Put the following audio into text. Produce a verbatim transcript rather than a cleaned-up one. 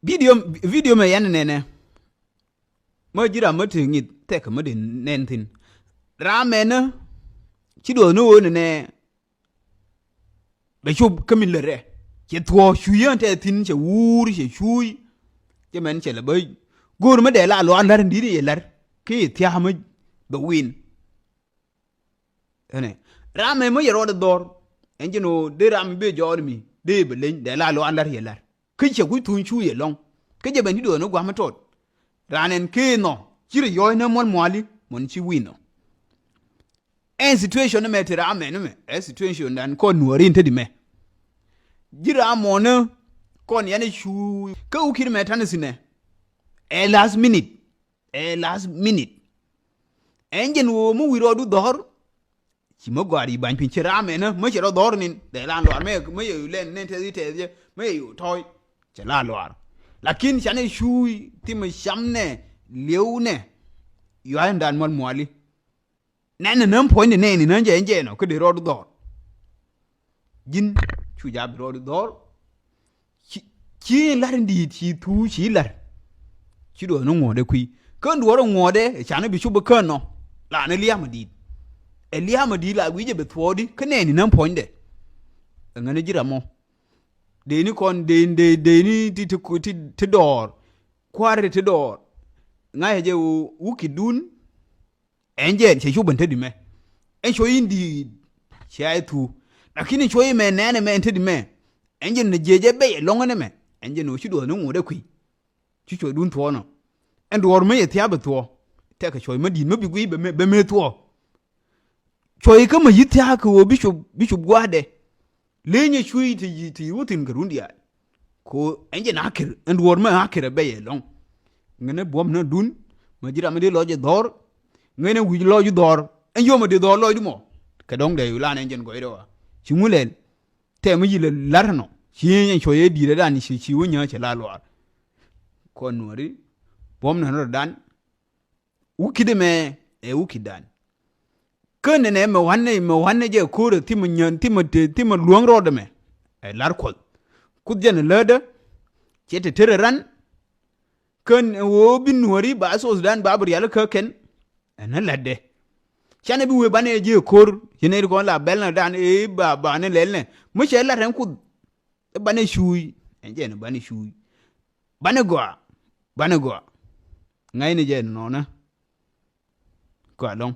Video, video mɛ yɛn nɛnɛ. Mä ji̱ ram mä te ŋi̱th thɛk mä de nɛn thi̱n. Ram mɛnä ci duɔth ni ɣöö nɛnɛ bɛ cop kä min lät rɛ. Cɛ thuɔɔ cuc yän tɛ thi̱n cɛ wuur cɛ cuc. Cɛ mɛn cɛ lɛ bä go̱o̱r mä dee la luaar la̱r in di̱t yɛ la̱r kä yɛ thia̱a̱ mä bɛ win. Ɛnɛ ram mɛ mä yɛ rɔɔdɛ dhɔr. Ɛn jɛn ɣöö dee ram mi bee jɔɔr mi dee bɛ leny dee la luaar la̱r yɛ la̱r. Kä cɛ kuc thuny cu yɛ lɔ̱ŋ. Kä jɛ ben ti duɔth ni gua̱a̱m mi tɔt. Raan ɛn kee nhɔ ci rɛ yɔɔc ni muɔl muali mɔn ci wi̱i̱ nhɔ. Ɛn situation ni mɛ ti ram mɛ ni mɛ ɛ situation dan kɔn nuɔri in te di mɛ. Ji̱ ram mɔni kɔn yɛn cu kä wukir mɛ tani sinɛ. Ɛ last minute. Ɛ last minute. Ɛn jɛn ɣöö mi wi̱i̱ rɔɔdu dhɔr. Ci mä gɔaar yi bany piny ci ram ɛnä mä cɛ rɔ dhɔr nin dee lan luaar mä yɛ lɛn nin tɛth yi tɛth jɛ mä yɛ yo̱o̱ tɔ̱ɔ̱c. Cɛ la luaar. Lakin canɛ cuuy thimɛ camnɛ liɛwnɛ. Yua̱a̱c ɛn dan mual muali. Nɛn ɛnä puɔ̱nydɛ nɛɛni nä jɛ ɛn jɛ ɛnɔ kä dee rɔɔdu dhɔr. Ji̱n cu ja̱ bi rɔɔdu dhɔr. Ci, ci la̱r in di̱i̱t ci thuu ci la̱r. Ci duɔth ni ŋuɔ̱ɔ̱dɛ kui̱ kä duɔ̱ɔ̱r ŋuɔ̱ɔ̱dɛ ɛ canɛ bi cop bi kään nɔ. La ni lia̱a̱m a di̱i̱t. Ɛ lia̱a̱m a di̱i̱t la gui̱cɛ bi thuɔɔdi kä nɛɛni nä puɔ̱nydɛ. Ɛ ŋäni ji̱ ram mɔ. Dee ni kɔn dee dee dee ni ti ti ti ti dɔɔr. Kua̱ri ti dɔɔr. Ŋa̱cɛ jɛ wu wukitdun. Ɛn jɛn cɛ cop ɛn te di mɛ. Ɛn cuɔ in di̱i̱t. Cɛ a thu. Lakin in cuɔ in mɛ nɛɛnɛ mɛ ɛn te di mɛ. Ɛn jɛn ni jiɛcɛ bɛy ɛlɔ̱ŋ ɛn ɛmɛ. Ɛn jɛn ɣöö ci duɔth ni ŋuɔ̱t ɛ kui̱. Ci cuɔydun thuɔɔnɔ. Ɛn duɔɔr mi yɛ thia̱a̱p ɛ thuɔɔ. Tɛkɛ cuɔy mi di̱i̱t mi bi gui̱i̱ bɛ mɛ bɛ mɛ thuɔɔ. Cuɔy kä mi yi̱ thia̱a̱k kɛ ɣöö bi cop bi cop gua̱a̱dɛ. Lenyɛ cui̱ ti yi̱ ti yi̱ wä thi̱n kɛ run diaal. Ko ɛn jɛ na kir ɛn duɔ̱ɔ̱r mɛ a kir ɛ bɛy ɛlɔ̱ŋ. Ŋänɛ buɔ̱m na dun mɛ ji̱ ram mi dee lɔc ɛ dhɔr. Ŋänɛ wi̱c lɔc dhɔr ɛn yom ɛ dee dhɔr lɔcdu mɔ. Kɛ dɔ̱ŋ dee yulan ɛn jɛn gɔcdɛ wa ci ŋu lɛl. Tɛm mi yi̱ lɛ la̱r nɔ ci ɛn cuɔy ɛ di̱i̱t ɛ dan ci ci wä nyä cɛ la luaar. Kɔn nuɔ̱ri buɔ̱m na rɔ dan. Wukit ɛmɛ ɛ wukit dan. Kä nɛnɛ mɛ wanɛ mɛ wanɛ jɛ ko̱rɛ thimɛ nyän thimɛ te thimɛ luäŋ rɔɔdɛ mɛ. Ɛ lar kuɔth kuth jɛn lädä. Cɛ te terɛ ran. Kän ɛ ɣöö bi nuɔ̱ri ba thos dan ba bi rial kä kɛn. Ɛn ɛ lätdɛ. Canɛ bi wee banɛ jɛ ko̱r ci nɛy ti kɔn la bɛl na dan ɛ ba ba ni lɛl nɛ mi cɛ lat ɛn kuth. Ɛ banɛ cuuy ɛn jɛ ni banɛ cuuy. Banɛ gɔaa banɛ gɔaa. Ŋa̱cni jɛ nɔnɛ. Kɔa lɔŋ